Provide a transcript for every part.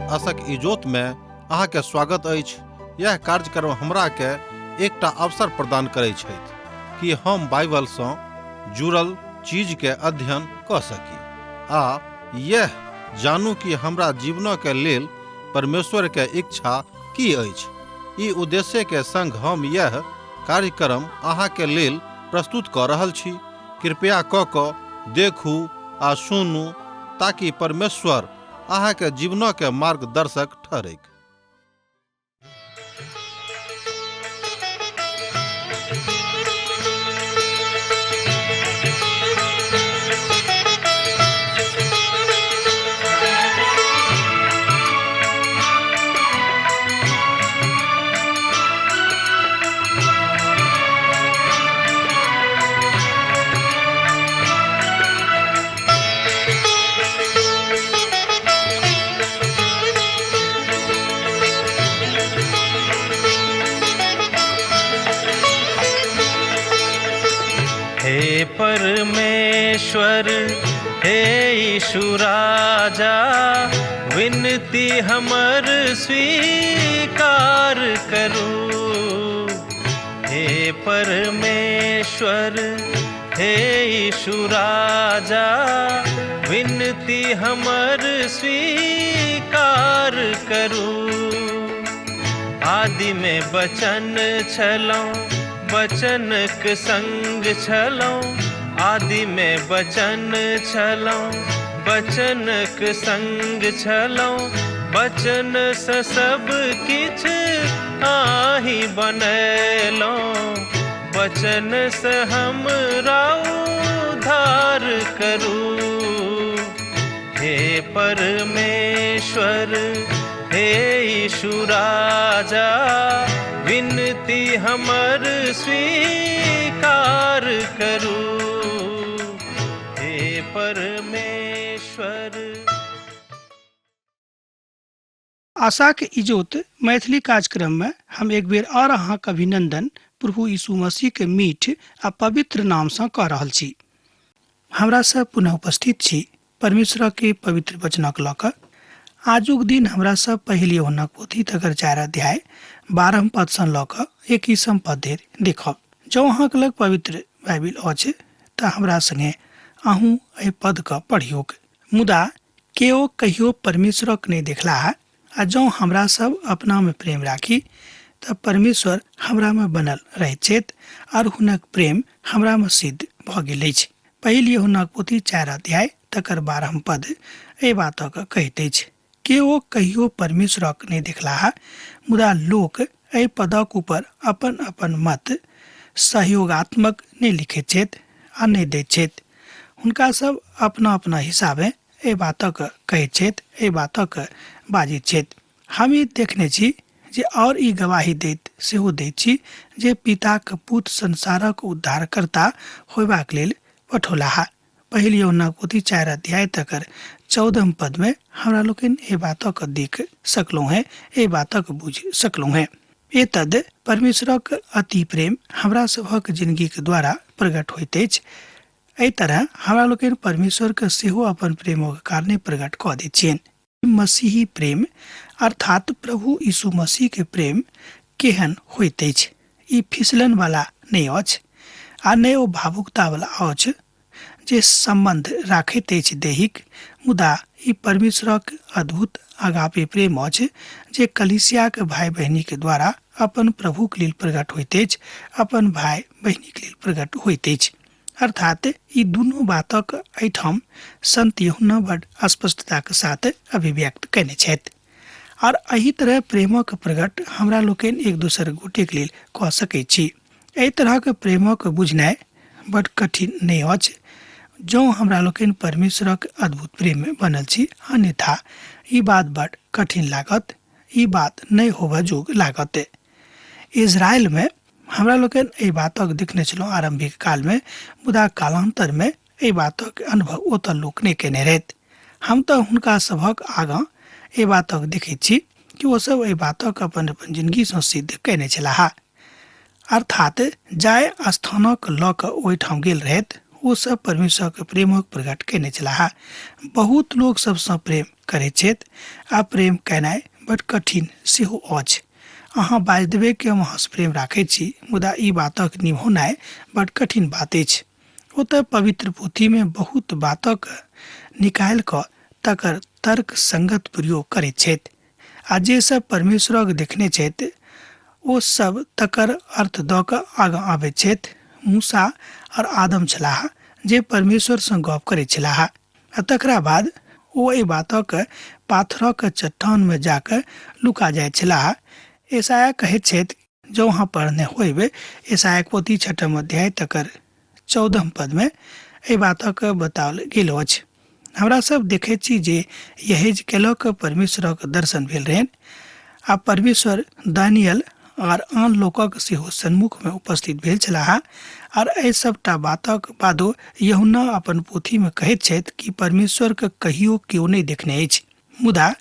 आशक इजोत में अहाँ के स्वागत अछि। यह कार्यक्रम हमरा के एकटा अवसर प्रदान करै छथि कि हम बाइबल सँ जुड़ल चीज के अध्ययन कऽ सकी आ यह जानू कि हमरा जीवन के लेल परमेश्वर के इच्छा की अछि। ई उद्देश्य के संग हम यह कार्यक्रम अहाँ के लेल प्रस्तुत कऽ रहल छी। कृपया कऽ कऽ देखू आ सुनू ताकि परमेश्वर अहाँ के जीवन के मार्गदर्शक ठहरैक। हे परमेश्वर, हे यीशु राजा, विनती हमर स्वीकार करू। हे परमेश्वर, हे यीशु राजा, विनती हमर स्वीकार करू। आदि में बचन छलौं, बचनक संग छलौं। आदि में बचन छलौं, बचनक संग छलौं। बचन से सब किछ आही बनेलौं। बचन से हमरा उद्धार करू। हे परमेश्वर, हे यीशु राजा, विनती हमर स्वीकार करू। हे परमेश्वर। आशाक इजोत मैथिली कार्यक्रम में हम एक बेर और अहाँक अभिनंदन प्रभु यीशु मसीह के मीठ आ पवित्र नाम सँ कऽ रहल छी। हमरा सब पुनः उपस्थित छी परमेश्वर के पवित्र वचनक लऽ कऽ। आजुक दिन हमरा सब पहिल यूहन्नाक पोथी तकर 4 अध्याय 12 पद सँ लऽ कऽ 21 पद धरि देखब। जँ अहाँक लग पवित्र बाइबिल अछि तऽ हमरा संगे अहूँ एहि पद के पढ़ियौक। मुदा केओ कहियो परमेश्वरक नहि देखलाह, आ जँ हमरा सब अपना में प्रेम राखी तऽ परमेश्वर हमरा में बनल रहैत छथि और हुनक प्रेम हमरा में सिद्ध भऽ गेल अछि। पहिल यूहन्नाक पोथी 4 अध्याय तकर 12 पद एहि बातक कहैत अछि। केओ कहियो परमेश्वरक नहि देखलाह, मुदा लोक एहि पदक ऊपर अपन अपन मत सहयोगात्मक नहि लिखैत छथि आ नहि दैत छथि। हुनका सब अपना अपना हिसाबे एहि बातक कहैत छथि, एहि बातक बाजैत छथि। हम ई देखने छी जे और ई गवाही दैत सेहो दैत छी जे पिताक पुत संसारक उद्धारकर्ता होयबाक लेल पठौलाह। पहिल यूहन्नाक पोथी 4 अध्याय तकर 14 पद में हमरा लोकनि एहि बातक देख सकलहुँ हेँ, एहि बातक बुझि सकलहुँ हेँ। एतद परमेश्वरक अति प्रेम हमरा सभक जिंदगीक द्वारा प्रकट होइत अछि। एहि तरह हमरा लोकनि परमेश्वरके सेहो अपन प्रेमक कारणे प्रकट कऽ दैत छियनि। मसीही प्रेम अर्थात प्रभु यीशु मसीह के प्रेम केहन होइत अछि? ई फिसलन वाला नहि अछि आ नहि ओ भावुकता वाला अछि जे सम्बन्ध राखैत अछि दैहिक, मुदा ई परमेश्वरक अद्भुत अगापे प्रेम अछि जे कलीसियाक भाई बहिनी के द्वारा अपन प्रभुक लेल प्रकट होइत अछि, अपन भाई बहिनीक लेल प्रकट होइत अछि। अर्थात ई दुनू बातक एहिठाम संत यूहन्ना बड स्पष्टताक साथ अभिव्यक्त कयने छथि। और एहि तरह प्रेमक प्रकट हमरा लोकनि एक दोसर गोटेक लेल कऽ सकैत छी। एहि तरहक प्रेमक बुझनाइ बड कठिन नहि अछि जँ हमरा लोकनि परमेश्वरक अद्भुत प्रेम में बनल छी, अन्यथा ई बात बड कठिन लागत, ई बात नहि होबऽ जोग लागत। इजरायल में हमरा लोकनि एहि बातक देखने छलहुँ आरम्भिक कालमे, मुदा कालान्तरमे एहि बातक अनुभव ओतऽ लोक नहि कयने रहथि। हम तऽ हुनका सभक आगाँ एहि बातक देखैत छी कि ओ सब एहि बातक अपन अपन जिनगीसँ सिद्ध कयने छलाह। अर्थात जाहि स्थानक लऽ कऽ ओहिठाम गेल रहथि ओ सब परमेश्वरक प्रेमक प्रकट कयने छलाह। बहुत लोक सबसँ प्रेम करैत छथि आ प्रेम केनाइ बड कठिन सेहो अछि। अहाँ बाजि देबै कि हम अहाँसँ प्रेम राखैत छी, मुदा ई बातक निभौनाइ बड कठिन बात अछि। ओतऽ पवित्र पोथीमे बहुत बातक निकालि कऽ तकर तर्क संगत प्रयोग करैत छथि आ जे सब परमेश्वरक देखने छथि ओ सब तकर अर्थ दऽ कऽ आगाँ आबैत छथि। मूसा और आदम छलाह जे परमेश्वरसँ गप करैत छलाह आ तकरा बाद ओ एहि बातक पाथरक चट्टानमे जाकऽ लुका जाइत छलाह। यशायाह कहैत छथि, जँ अहाँ पढ़ने होयबै यशायाहक पोथी 6 अध्याय तकर 14 पदमे एहि बातक बताओल गेल अछि। हमरा सब देखैत छी जे यहेजकेलक परमेश्वरक दर्शन भेल रहनि आ परमेश्वर दानियल और आन लोकक सेहो सन्मुखमे उपस्थित भेल छलाह। और एहि सबटा बातक बादो यूहन्ना अपन पोथीमे कहैत छथि कि परमेश्वरके कहियो केओ नहि देखने अछि, मुदा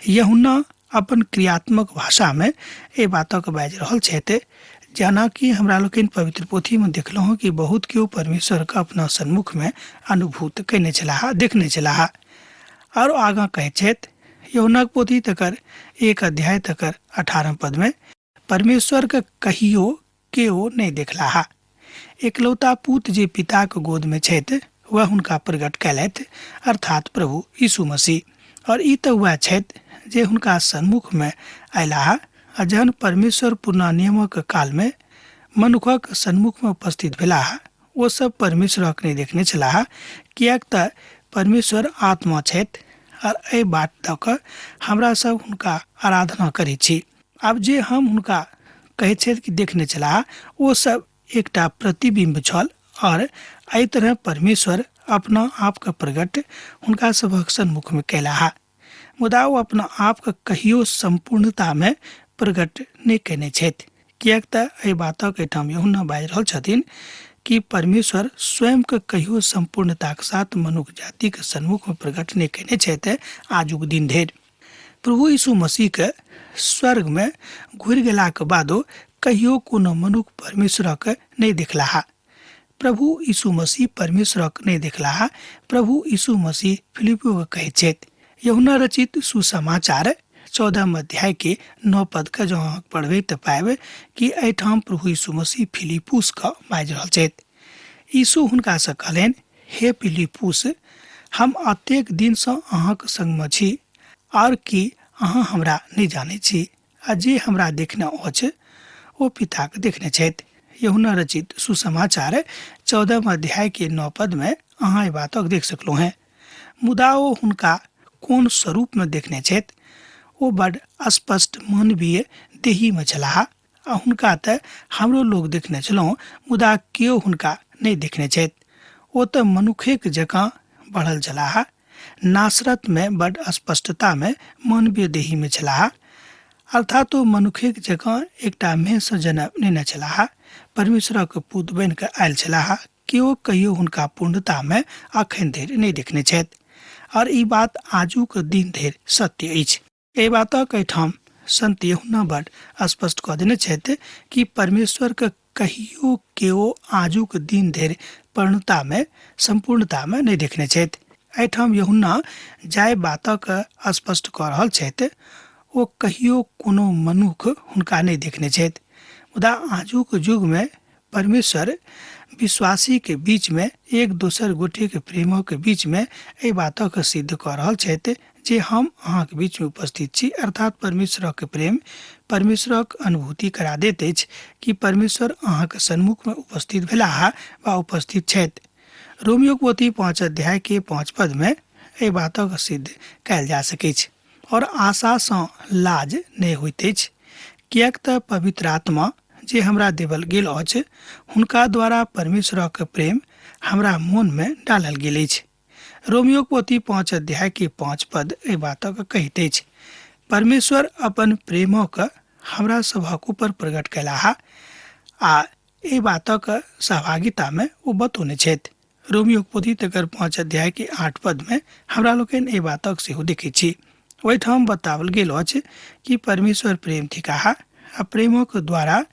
यूहन्ना अपन क्रियात्मक भाषामे एहि बातक बाजि रहल छथि। जेनाकि हमरा लोकनि पवित्र पोथीमे देखलहुँ कि बहुत केओ परमेश्वरके अपना सन्मुखमे अनुभूत कयने छलाह, देखने छलाह। आरो आगाँ कहैत छथि यूहन्नाक पोथी तकर 1 अध्याय तकर 18 पदमे, परमेश्वरके कहियो केओ नहि देखलाह, एकलौता पूत जे पिताक गोदमे छथि वह हुनका प्रकट कयलथि, अर्थात प्रभु यीशु मसीह। और ई तऽ वएह छथि जे हुनका सन्मुखमे अयलाह आ जहन परमेश्वर पुरना नियमक कालमे मनुखक सन्मुखमे उपस्थित भेलाह ओ सब परमेश्वरक नहि देखने छलाह, किएक तऽ परमेश्वर आत्मा छथि और एहि बात दऽ कऽ हमरा सब हुनका आराधना करै छी। आब जे हम हुनका कहैत छथि कि देखने छलाह ओ सब एकटा प्रतिबिंब छल और एहि तरह परमेश्वर अपना आपके प्रकट हुनका सभक सन्मुखमे कयलाह, मुदा ओ अपना आपके कहियो सम्पूर्णतामे प्रकट नहि कयने छथि, किएक तऽ एहि बातक एहिठाम यूहन्ना बाजि रहल छथिन कि परमेश्वर स्वयंके कहियो सम्पूर्णताक साथ मनुख जातिके सन्मुखमे प्रकट नहि कयने छथि आजुक दिन धरि। प्रभु यीशु मसीहके स्वर्गमे घुरि गेलाक बादो कहियो कोनो मनुख परमेश्वरक नहि देखलाह। प्रभु यीशु मसीह परमेश्वरक नहि देखलाह। प्रभु यीशु मसीह फिलिपियोके कहैत छथि यूहन्ना रचित सुसमाचार 14 अध्याय के 9 पद के जँ अहाँ पढ़बै तऽ पायब कि एहिठाम प्रभु यीशु मसीह फिलिपुसके बाजि रहल छथि। यीशु हुनकासँ कहलनि, हे फिलिपुस, हम अतेक दिनसँ अहाँक संगमे छी आओर की अहाँ हमरा नहि जानै छी? आ जे हमरा देखने अछि ओ पिताके देखने छथि। यूहन्ना रचित सुसमाचार 14 अध्याय के 9 पद में अहाँ एहि बातक देख सकलहुँ हेँ। मुदा ओ हुनका कोन स्वरूपमे देखने छथि? ओ बड स्पष्ट मानवीय देहीमे छलाह आ हुनका तऽ हमरो लोक देखने छलहुँ, मुदा केओ हुनका नहि देखने छथि। ओ तऽ मनुखेक जकाँ बढ़ल छलाह, नासरतमे बड स्पष्टतामे मानवीय देहीमे छलाह, अर्थात ओ मनुखेक जकाँ एकटा मेहसँ जन्म नेने छलाह, परमेश्वरक पुत बनि कऽ आयल छलाह। केओ कहियो हुनका पूर्णतामे अखन धरि नहि देखने छथि और ई बात आजुक दिन धरि सत्य अछि। एहि बातक एहिठाम संत यूहन्ना बड स्पष्ट कऽ देने छथि कि परमेश्वरके कहियो केओ आजुक दिन धरि पूर्णतामे सम्पूर्णतामे नहि देखने छथि। एहिठाम यूहन्ना जाहि बातक स्पष्ट कऽ रहल छथि ओ कहियो कोनो मनुख हुनका नहि देखने छथि, मुदा आजुक युगमे परमेश्वर विश्वासी के बीच में एक दोसर गोटे के प्रेमक बीच में एहि बातक सिद्ध कऽ रहल छथि जे हम अहाँके बीच में उपस्थित छी, अर्थात परमेश्वरक प्रेम परमेश्वरक अनुभूति करा दैत अछि कि परमेश्वर अहाँके सन्मुख में उपस्थित भेलाह वा उपस्थित छथि। रोमियोक पोथी 5 अध्याय के 5 पद में एहि बातक सिद्ध कयल जा सकैछ। और आशासँ लाज नहि होइत अछि, किएक तऽ पवित्र आत्मा जे हमरा देवल गेल अछि हुनका द्वारा परमेश्वरक प्रेम हमरा मोनमे डालल गेल अछि। रोमियोक पोथी 5 अध्याय के 5 पद एहि बातक कहैत अछि, परमेश्वर अपन प्रेमक हमरा सभक ऊपर प्रकट कयलाह आ एहि बातक सहभागितामे ओ बतौने छथि। रोमियोक पोथी तकर 5 अध्याय के 8 पद में हमरा लोकनि एहि बातक सेहो देखै छी। ओहिठाम बताओल गेल अछि कि परमेश्वर प्रेम थिकाह आ प्रेमक द्वारा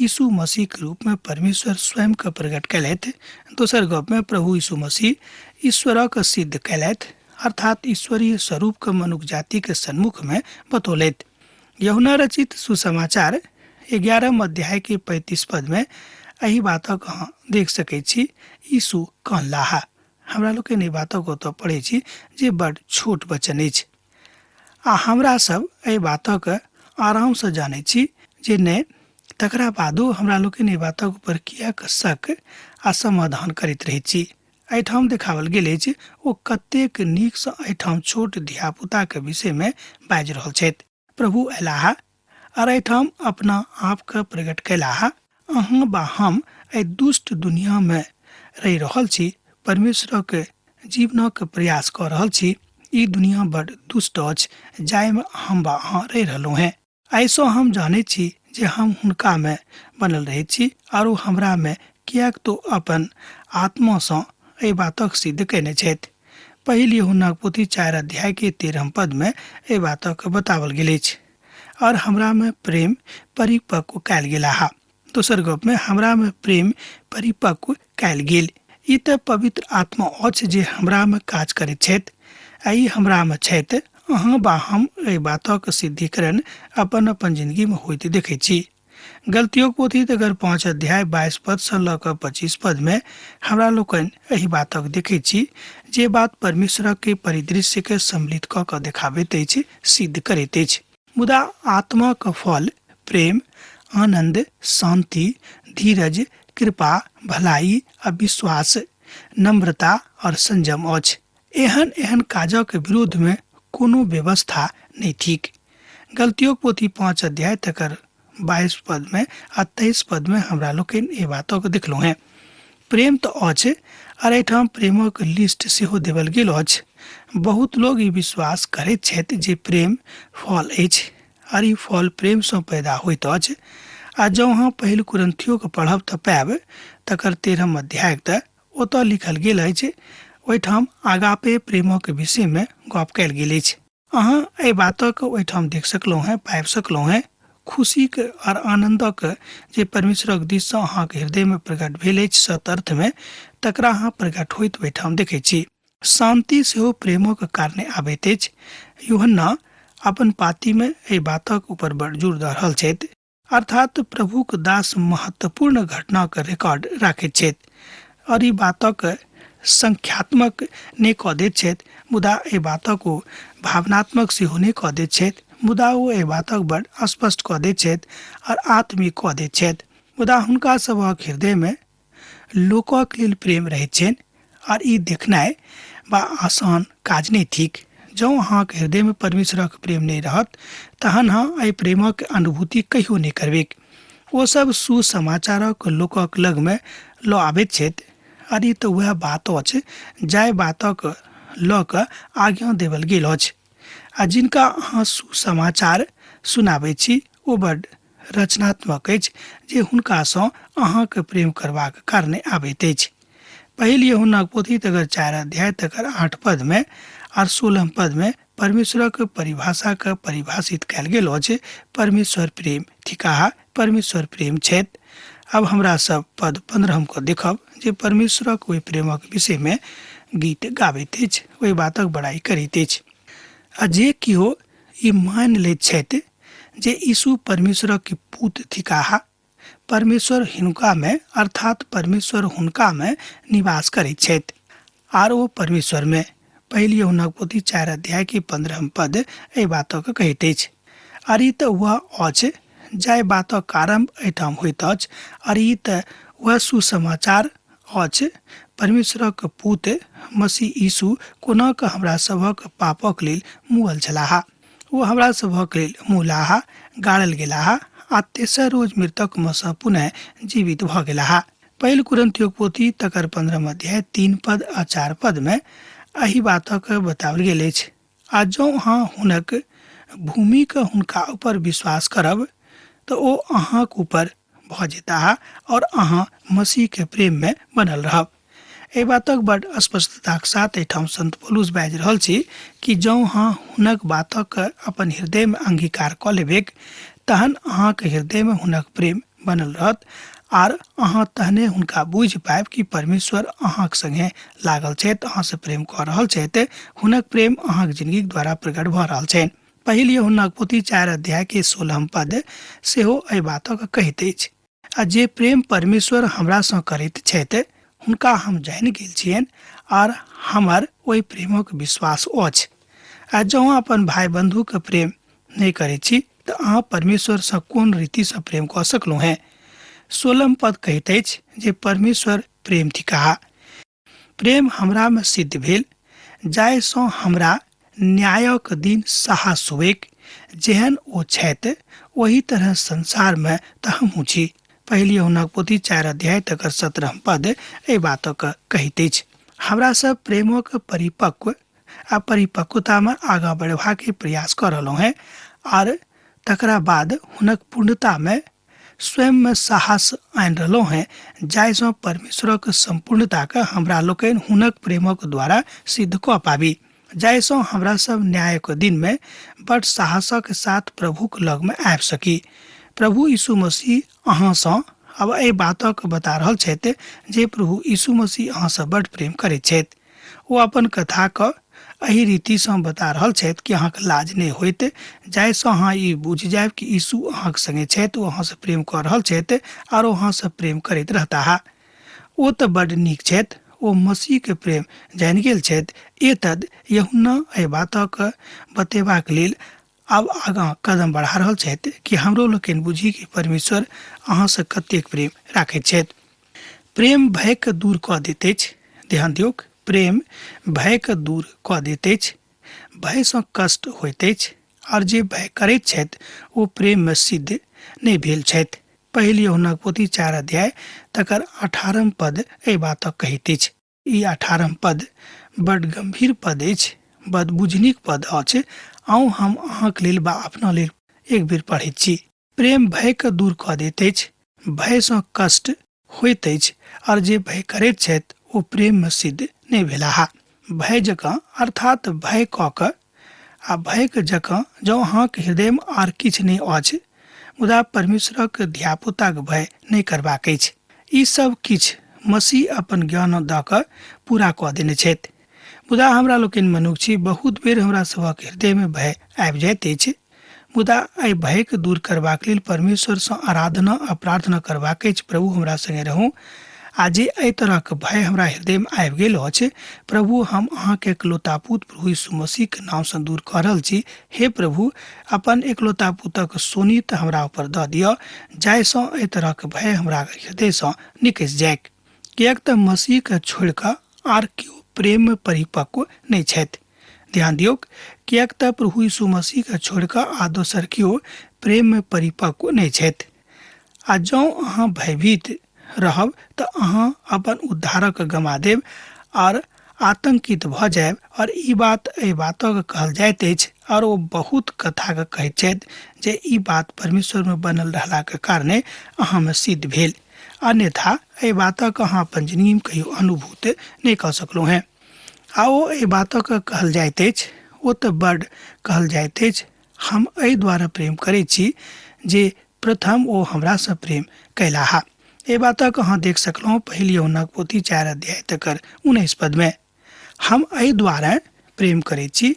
यीशु मसीहके रूपमे परमेश्वर स्वयंके प्रकट कयलथि। दोसर गपमे प्रभु यीशु मसीह ईश्वरक सिद्ध कयलथि, अर्थात ईश्वरीय स्वरूपके मनुख जातिके सन्मुखमे बतौलथि। यूहन्ना रचित सुसमाचार 11 अध्याय के 35 पद में एहि बातक अहाँ देख सकै छी। यीशु कहलाह, हमरा लोकनि एहि बातक ओतऽ पढ़ै छी जे बड छोट वचन अछि आ हमरा सब एहि बातक आरामसँ जानै छी जे नहि, तकरा बादो हमरा लोकनि एहि बातक ऊपर किएक शक आ समाधान करैत रहै छी। एहिठाम देखाओल गेल अछि ओ कतेक नीकसँ एहिठाम छोट धियापुताके विषयमे बाजि रहल छथि। प्रभु अयलाह आर एहिठाम अपना आपके प्रकट कयलाह। अहाँ बा हम एहि दुष्ट दुनियामे रहि रहल छी, परमेश्वरक जीवनक प्रयास कऽ रहल छी। ई दुनिया बड दुष्ट अछि जाहिमे हम बा अहाँ रहि रहलहुँ हेँ। एहिसँ हम जानैत छी जे हम हुनकामे बनल रहैत छी आरो हमरामे, किएक तो अपन आत्मासँ एहि बातक सिद्ध कयने छथि। पहिल यूहन्नाक पोथी 4 अध्याय के 13 पद में एहि बातक बताओल गेल अछि। और हमरामे प्रेम परिपक्व कयल गेलाह। दोसर गपमे हमरामे प्रेम परिपक्व कयल गेल। ई तऽ पवित्र आत्मा अछि जे हमरामे काज करैत छथि आ ई हमरामे छथि। अहाँ बा हम एहि बातक सिद्धिकरण अपन अपन जिंदगीमे होइत देखै छी। गलतियोक पोथी तकर 5 अध्याय 22 पद सँ लऽ कऽ 25 पद में हमरा लोकनि एहि बातक देखै छी जे बात परमेश्वरक के परिदृश्य के सम्मिलित कऽ कऽ देखाबैत अछि, सिद्ध करैत अछि। मुदा आत्माक फल प्रेम, आनंद, शांति, धीरज, कृपा, भलाई आ विश्वास, नम्रता और संयम अछि। एहन एहन काजक विरोध में कोनो व्यवस्था नहि थिक। गलतियोक पोथी 5 अध्याय तकर 22 पद में आ 23 पद में हमरा लोकनि एहि बातक देखलहुँ हेँ। प्रेम तऽ अछि आर एहिठाम प्रेमक लिस्ट सेहो देवल गेल अछि। बहुत लोग ई विश्वास करैत छथि जे प्रेम फल अछि आर ई फल प्रेमसँ पैदा होइत अछि। आ जँ अहाँ पहिल कुरिन्थियोके पढ़ब तऽ पायब तकर 13 अध्याय तऽ ओतऽ लिखल गेल अछि, ओहिठाम आगापे प्रेमक विषयमे गप कयल गेल अछि। अहाँ एहि बातक ओहिठाम देख सकलहुँ हेँ, पाबि सकलहुँ हेँ। खुशीक आर आनन्दक जे परमेश्वरक दिससँ अहाँके हृदयमे प्रकट भेल अछि सत अर्थमे, तकरा अहाँ प्रकट होइत ओहिठाम देखै छी। शान्ति सेहो प्रेमक कारणे आबैत अछि। यूहन्ना अपन पातीमे एहि बातक ऊपर बड़ जोर दऽ रहल छथि। अर्थात प्रभुक दास महत्वपूर्ण घटनाक रिकॉर्ड राखैत छथि और ई बातक संख्यात्मक नहि कऽ दैत छथि, मुदा एहि बातक ओ भावनात्मक सेहो नहि कऽ दैत छथि, मुदा ओ एहि बातक बड़ स्पष्ट कऽ दैत छथि और आत्मिक कऽ दैत छथि। मुदा हुनका सभक हृदयमे लोकक लेल प्रेम रहैत छनि आर ई देखनाइ बा आसान काज नहि थिक। जँ अहाँके हृदयमे परमेश्वरक प्रेम नहि रहत तहन अहाँ एहि प्रेमक अनुभूति कहियो नहि करबैक। ओ सब सुसमाचारक लोकक लगमे लऽ आबैत छथि आर ई तऽ वएह बात अछि जाहि बातक लऽ कऽ आज्ञा देवल गेल अछि। आ जिनका अहाँ सुसमाचार सुनाबै छी ओ बड रचनात्मक अछि जे हुनकासँ अहाँके प्रेम करबाक कारणे आबैत अछि। पहिल यूहन्नाक पोथी तकर 4 अध्याय तकर 8 पद में आर 16 पद में परमेश्वरक परिभाषा के परिभाषित कयल गेल अछि। परमेश्वर प्रेम थिकाह, परमेश्वर प्रेम छथि। अब हमरा सब पद 15 को देखब जे परमेश्वरक ओहि प्रेमक विषय में गीत गाबैत अछि, ओहि बातक बड़ाई करैत अछि। आ जे केओ ई मानि लैत छथि जे यीशु परमेश्वरक पुत थिकाह, परमेश्वर हिनका में अर्थात परमेश्वर हुनका में निवास करैत छथि आर ओ परमेश्वर में। पहिल यूहन्नाक पोथी 4 अध्याय के 15 पद एहि बातक कहैत अछि। आर ई तऽ वह अछि जाहि बातक आरम्भ एहिठाम होइत अछि, आर ई तऽ वह सुसमाचार अछि परमेश्वरक पुत मसीह यीशु कोना कऽ हमरा सभक पापक लेल मुअल छलाह। ओ हमरा सभक लेल मुलाह, गाड़ल गेलाह आ तेसर रोज मृतक मे सँ पुनः जीवित भऽ गेलाह। पहिल कुरिन्थियोक पोथी तकर 15 अध्याय 3 पद आ 4 पद में एहि बातक बताओल गेल अछि। आ जँ अहाँ हुनक भूमिक हुनका ऊपर विश्वास करब तऽ ओ अहाँक ऊपर भऽ जेताह और अहाँ मसीह के प्रेम में बनल रहब। एहि बातक बड स्पष्टताक साथ एहिठाम संत पौलुस बाजि रहल छी कि जँ अहाँ हुनक बातक अपन हृदय में अंगीकार कऽ लेबेक तहन अहाँके हृदयमे हुनक प्रेम बनल रहत आर अहाँ तहने हुनका बुझि पायब कि परमेश्वर अहाँक संगे लागल छथि, अहाँसँ प्रेम कऽ रहल छथि, हुनक प्रेम अहाँक जिंदगीक द्वारा प्रकट भऽ रहल छनि। पहिल यूहन्नाक पोथी 4 अध्याय के 16 पद सेहो एहि बातक कहैत अछि, आ जे प्रेम परमेश्वर हमरासँ करैत छथि हुनका हम जानि गेल छियनि आर हमर ओहि प्रेमक विश्वास अछि। आ जँ अपन भाई बंधुके प्रेम नहि करै छी तऽ अहाँ परमेश्वरसँ कोन रीतिसँ प्रेम कऽ सकलहुँ हेँ? 16 पद कहैत अछि जे परमेश्वर प्रेम थिकाह। प्रेम हमरामे सिद्ध भेल जाहिसँ हमरा न्यायक दिन साहस होइक, जेहन ओ छथि ओही तरह संसारमे तऽ हमहूँ छी। पहिल यूहन्नाक पोथी 4 अध्याय तकर 17 पद एहि बातक कहैत अछि। हमरा सब प्रेमक परिपक्व आ परिपक्वतामे आगाँ बढ़बाके प्रयास कऽ रहलहुँ हेँ आर तकरा बाद हुनक पूर्णतामे स्वयंमे साहस आनि रहलहुँ हेँ, जाहिसँ परमेश्वरक सम्पूर्णताके हमरा लोकनि हुनक प्रेमक द्वारा सिद्ध कऽ पाबी, जाहिसँ हमरा सब न्यायक दिनमे बड साहसक साथ प्रभुक लगमे आबि सकी। प्रभु यीशु मसीह अहाँसँ अब एहि बातक बता रहल छथि जे प्रभु यीशु मसीह अहाँसँ बड प्रेम करैत छथि। ओ अपन कथाके एहि रीतिसँ बता रहल छथि कि अहाँके लाज नहि होइत, जाहिसँ अहाँ ई बुझि जायब कि यीशु अहाँके संगे छथि, ओ अहाँसँ प्रेम कऽ रहल छथि आर ओ अहाँसँ प्रेम करैत रहताह। ओ तऽ बड नीक छथि, ओ मसीहके प्रेम जानि गेल छथि। एतद यूहन्ना एहि बातक बतेबाक लेल आब आगाँ कदम बढ़ा रहल छथि कि हमरो लोकनि बुझी कि परमेश्वर अहाँसँ कतेक प्रेम राखैत छथि। प्रेम भयके दूर कऽ दैत अछि। ध्यान दियौक, प्रेम भयके दूर कऽ दैत अछि। भयसँ कष्ट होइत अछि आर जे भय करैत छथि ओ प्रेममे सिद्ध नहि भेल छथि। पहिल यूहन्नाक पोथी 4 अध्याय तकर 18 पद एहि बातक कहैत अछि। ई 18 पद बड गंभीर पद अछि, बड बुझनिक पद अछि। आउ हम अहाँके लेल बा अपना लेल एक बेर पढ़ैत छी। प्रेम भयके दूर कऽ दैत अछि, भयसँ कष्ट होइत अछि आर जे भय करैत छथि ओ प्रेममे सिद्ध नहि भेलाह। भय जकाँ अर्थात भय कऽ कऽ आ भयके जकाँ जँ अहाँके हृदयमे आर किछु नहि अछि मुदा परमेश्वरक धियापुताक भय नहि करबाक अछि। ई सब किछु मसीह अपन ज्ञान दऽ कऽ पूरा कऽ देने छथि। मुदा हमरा लोकनि मनुख छी, बहुत बेर हमरा सभक हृदयमे भय आबि जाइत अछि। मुदा एहि भयके दूर करबाक लेल परमेश्वरसँ आराधना आ प्रार्थना करबाक अछि, प्रभु हमरा संगे रहू आ जे एहि तरहक भय हमरा हृदयमे आबि गेल अछि प्रभु हम अहाँके एकलौता पुत प्रभु यीशु मसीहके नामसँ दूर कऽ रहल छी। हे प्रभु अपन एकलौता पुतक शोणित हमरा ऊपर दऽ दिअ जाहिसँ एहि तरहक भय हमरा हृदयसँ निकसि जाय। किएक तऽ मसीहके छोड़ि कऽ आर केओ प्रेममे परिपक्व नहि छथि। ध्यान दियौक, किएक तऽ प्रभु यीशु मसीहके छोड़ि कऽ आ दोसर केओ प्रेममे परिपक्व नहि छथि। आ जँ अहाँ भयभीत रहब तऽ अहाँ अपन उद्धारक गमा देब आर आतंकित भऽ जायब। और ई बात एहि बातक कहल जाइत अछि और ओ बहुत कथाके कहैत छथि जे ई बात परमेश्वरमे बनल रहलाके कारणे अहाँमे सिद्ध भेल, अन्यथा एहि बातक अहाँ अपन जिंदगीमे कहियो अनुभूत नहि कऽ सकलहुँ हेँ। आ ओ एहि बातक कहल जाइत अछि, ओ तऽ बड कहल जाइत अछि, हम एहि द्वारा प्रेम करैत छी जे प्रथम ओ हमरासँ प्रेम कयलाह। एहि बातक अहाँ देख सकलहुँ पहिल यूहन्नाक पोथी 4 अध्याय तकर 19 पदमे। हम एहि द्वारा प्रेम करैत छी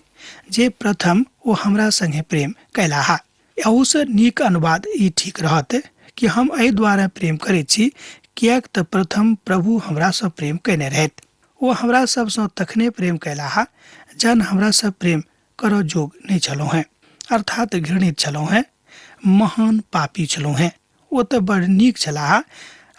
जे प्रथम ओ हमरा संगे प्रेम कयलाह। एहूसँ नीक अनुवाद ई ठीक रहत कि हम एहि द्वारा प्रेम करैत छी किएक तऽ प्रथम प्रभु हमरासँ प्रेम कयने रहथि। ओ हमरा सबसँ तखने प्रेम कयलाह जहन हमरा सब प्रेम करऽ जोग नहि छलहुँ हेँ, अर्थात घृणित छलहुँ हेँ, महान पापी छलहुँ हेँ। ओ तऽ बड़ नीक छलाह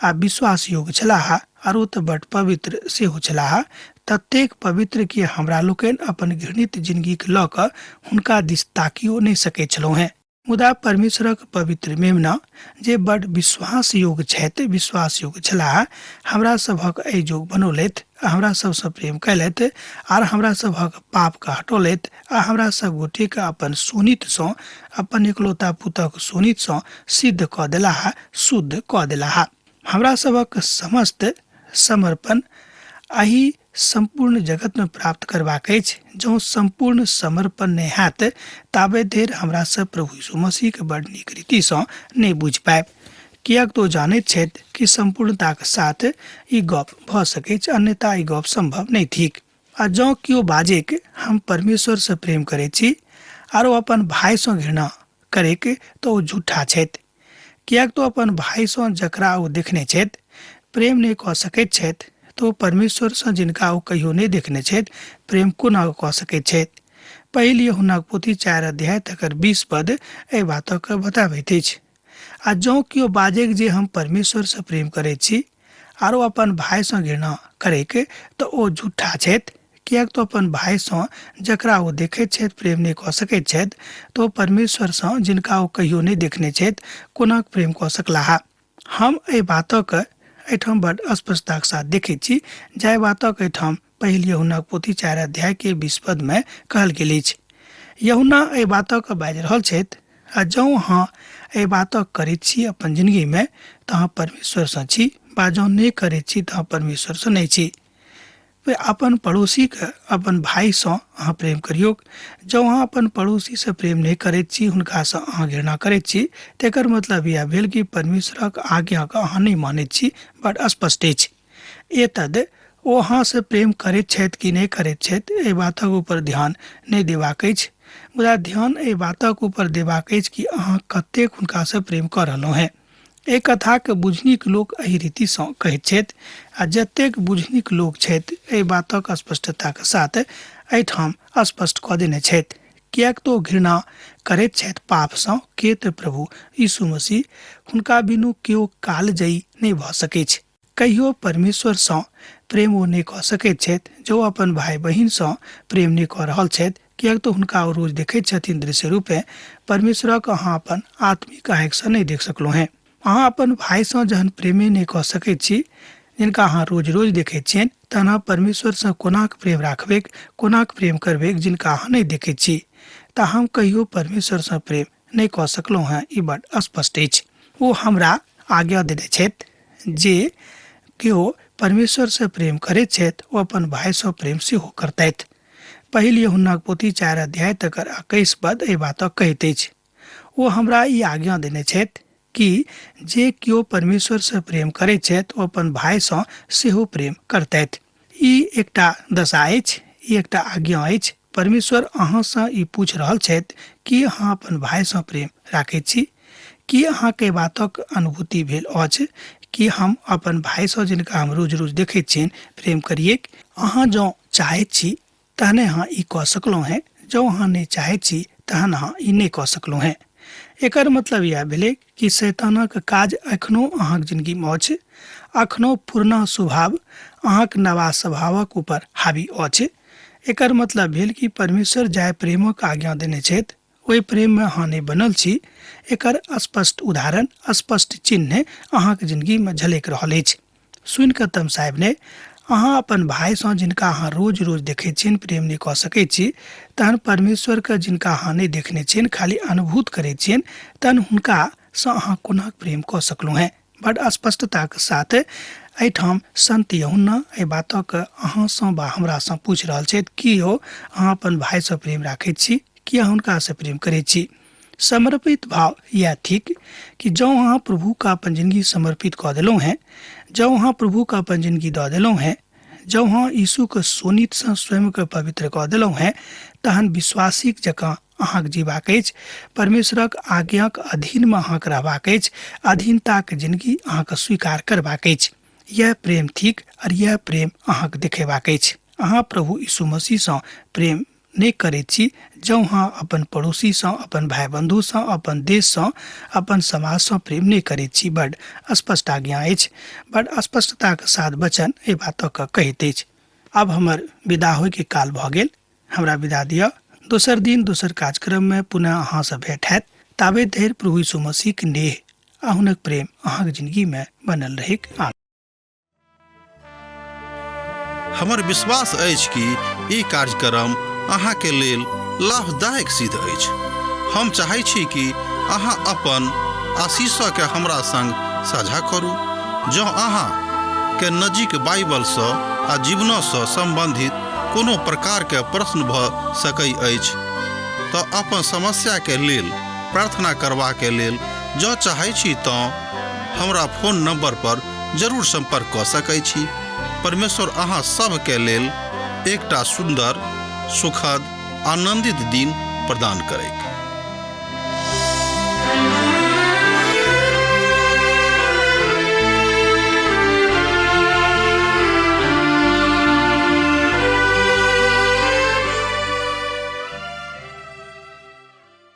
आ विश्वास योग्य छलाह आर ओ तऽ बड़ पवित्र सेहो छलाह, ततेक पवित्र कि हमरा लोकनि अपन घृणित जिनगीके लऽ कऽ हुनका दिस ताकियो नहि सकैत छलहुँ हेँ। मुदा परमेश्वरक पवित्र मेमना जे बड़ विश्वास योग्य छथि, विश्वास योग्य छलाह, हमरा सभक एहि जोग बनौलथि आ हमरा सबसँ प्रेम कयलथि आर हमरा सभक पापके हटौलथि आ हमरा सब गोटेके अपन शोणितसँ, अपन एकलौता पुतक शोणितसँ सिद्ध कऽ देलाह, शुद्ध कऽ देलाह। हमरा सभक समस्त समर्पण एहि सम्पूर्ण जगतमे प्राप्त करबाक अछि, जँ सम्पूर्ण समर्पण नहि हैत ताबे धरि हमरा सब प्रभु यीशु मसीहके बड़ नीक रीतिसँ नहि बुझि पायब, किएक तऽ ओ जानैत छथि कि सम्पूर्णताक साथ ई गप भऽ सकैछ, अन्यथा ई गप सम्भव नहि थिक। आ जँ केओ बाजैक हम परमेश्वरसँ प्रेम करैत छी आरो अपन भायसँ घृणा करैक तऽ ओ झूठा छथि, किएक तऽ अपन भायसँ जकरा ओ देखने छथि प्रेम नहि कऽ सकैत छथि, तऽ ओ परमेश्वरसँ जिनका ओ कहियो नहि देखने छथि प्रेम कोना कऽ सकैत छथि। पहिल यूहन्नाक पोथी 4 अध्याय तकर 20 पद एहि बातक बताबैत अछि। आ जँ केओ बाजैक जे हम परमेश्वरसँ प्रेम करैत छी आरो अपन भायसँ घृणा करैक तऽ ओ झूठा छथि, किएक तऽ अपन भायसँ जकरा ओ देखैत छथि प्रेम नहि कऽ सकैत छथि, तऽ ओ परमेश्वरसँ जिनका ओ कहियो नहि देखने छथि कोना प्रेम कऽ सकलाह। हम एहि बातक एहिठाम बड स्पष्टताक साथ देखैत छी, जाहि बातक एहिठाम पहिल यूहन्नाक पोथी 4 अध्याय के 20 पद में कहल गेल अछि। यूहन्ना एहि बातक बाजि रहल छथि, आ जँ अहाँ एहि बातक करैत छी अपन जिंदगी में तऽ अहाँ परमेश्वरसँ छी, बा जँ नहि करैत छी तऽ अहाँ परमेश्वरसँ नहि छी। अपन पड़ोसीके अपन भायसँ अहाँ प्रेम करियौक। जँ अहाँ अपन पड़ोसीसँ प्रेम नहि करैत छी, हुनकासँ अहाँ घृणा करैत छी, तेकर मतलब इएह भेल कि परमेश्वरक आज्ञाके अहाँ नहि मानैत छी। बड स्पष्ट अछि। एतद ओ अहाँसँ प्रेम करैत छथि कि नहि करैत छथि एहि बातक ऊपर ध्यान नहि देबाक अछि, मुदा ध्यान एहि बातक ऊपर देबाक अछि कि अहाँ कतेक हुनकासँ प्रेम कऽ रहलहुँ हेँ। एहि कथाके बुझनिक लोक एहि रीतिसँ कहैत छथि, आ जतेक बुझनिक लोक छथि एहि बातक स्पष्टताक साथ एहिठाम स्पष्ट कऽ देने छथि, किएक तऽ ओ घृणा करैत छथि पापसँ के तऽ प्रभु यीशु मसीह हुनका बिनु केओ कालजयी नहि भऽ सकैछ। कहियो परमेश्वरसँ प्रेम ओ नहि कऽ सकैत छथि जो अपन भाय बहिनसँ प्रेम नहि कऽ रहल छथि, किएक तऽ हुनका ओ रोज देखैत छथिन दृश्य रूपे। परमेश्वरक अहाँ अपन आत्मिक आँखिसँ नहि देख सकलहुँ हेँ। अहाँ अपन भायसँ जहन प्रेमे नहि कऽ सकैत छी जिनका अहाँ रोज रोज देखैत छियनि, तहन अहाँ परमेश्वरसँ कोनाक प्रेम राखबैक, कोनाक प्रेम करबैक जिनका अहाँ नहि देखैत छी। तऽ हम कहियो परमेश्वरसँ प्रेम नहि कऽ सकलहुँ हेँ, ई बड स्पष्ट अछि। ओ हमरा आज्ञा देने छथि जे केओ परमेश्वरसँ प्रेम करैत छथि ओ अपन भायसँ प्रेम सेहो करतथि। पहिल यूहन्नाक पोथी 4 अध्याय तकर 21 पद एहि बातक कहैत अछि। ओ हमरा ई आज्ञा देने छथि कि जे केओ परमेश्वरसँ प्रेम करैत छथि ओ अपन भायसँ सेहो प्रेम करतथि। ई एकटा दशा अछि, ई एकटा आज्ञा अछि। परमेश्वर अहाँसँ ई पूछि रहल छथि कि अहाँ अपन भायसँ प्रेम राखैत छी? की अहाँके बातक अनुभूति भेल अछि कि हम अपन भायसँ जिनका हम रोज रोज देखैत छियनि प्रेम करियैक? अहाँ जँ चाहैत छी तहने अहाँ ई कऽ सकलहुँ हेँ, जँ अहाँ नहि चाहैत छी तहन अहाँ ई नहि कऽ सकलहुँ हेँ। एकर मतलब इएह भेलै कि शैतानक काज एखनो अहाँक जिनगीमे अछि, एखनो पुरना स्वभाव अहाँक नवा स्वभावक ऊपर हावी अछि। एकर मतलब भेल कि परमेश्वर जाहि प्रेमक आज्ञा देने छथि ओहि प्रेममे अहाँ नहि बनल छी। एकर स्पष्ट उदाहरण, स्पष्ट चिन्ह अहाँक जिनगीमे झलकि रहल अछि। सुनि कऽ तमसायब नहि। अहाँ अपन भायसँ जिनका अहाँ रोज रोज देखैत छियनि प्रेम नहि कऽ सकैत छी, तहन परमेश्वरके जिनका अहाँ नहि देखने छियनि खाली अनुभूत करैत छियनि, तहन हुनकासँ अहाँ कोना प्रेम कऽ सकलहुँ हेँ? बड स्पष्टताक साथ एहिठाम संत यूहन्ना एहि बातक अहाँसँ बा हमरासँ पूछि रहल छथि कि यौ अहाँ अपन भायसँ प्रेम राखैत छी कि अहाँ हुनकासँ प्रेम करैत छी? समर्पित भाव इएह थिक कि जँ अहाँ प्रभुके अपन जिनगी समर्पित कऽ देलहुँ हेँ, जँ अहाँ प्रभुके अपन जिनगी दऽ देलहुँ हेँ, जँ अहाँ यीशुके शोणितसँ स्वयंके पवित्र कऽ देलहुँ हेँ, तहन विश्वासीक जकाँ अहाँक जीबाक अछि। परमेश्वरक आज्ञाक अधीनमे अहाँक रहबाक अछि। अधीनताक जिनगी अहाँके स्वीकार करबाक अछि। यह प्रेम थिक और यह प्रेम अहाँक देखेबाक अछि। अहाँ प्रभु यीशु मसीहसँ प्रेम नहि करैत छी जँ अहाँ अपन पड़ोसीसँ, अपन भाय बन्धुसँ, अपन देशसँ, अपन समाजसँ प्रेम नहि करैत छी। बड स्पष्ट आज्ञा अछि, बड स्पष्टताक साथ वचन एहि बातक कहैत अछि। आब हमर विदा होइके काल भऽ गेल, हमरा विदा दिअ। दोसर दिन दोसर कार्यक्रममे पुनः अहाँसँ भेंट हैत। ताबे धरि प्रभु यीशु मसीहक नेह आ हुनक प्रेम अहाँक जिंदगीमे बनल रहैक। आमीन। हमर विश्वास अछि कि ई कार्यक्रम अहाँके लेल लाभदायक सिद्ध अछि। हम चाहै छी कि अहाँ अपन आशीषके हमरा संग साझा करू। जँ अहाँ के नजीक बाइबलसँ आ जीवनसँ सम्बन्धित कोनो प्रकारके प्रश्न भऽ सकै अछि तऽ अपन समस्याके लेल प्रार्थना करबाके लेल जँ चाहै छी तँ हमरा फोन नंबर पर जरूर संपर्क कऽ सकै छी। परमेश्वर अहाँ सभके लेल एकटा सुन्दर, सुखद, आनंदित दिन प्रदान करैक।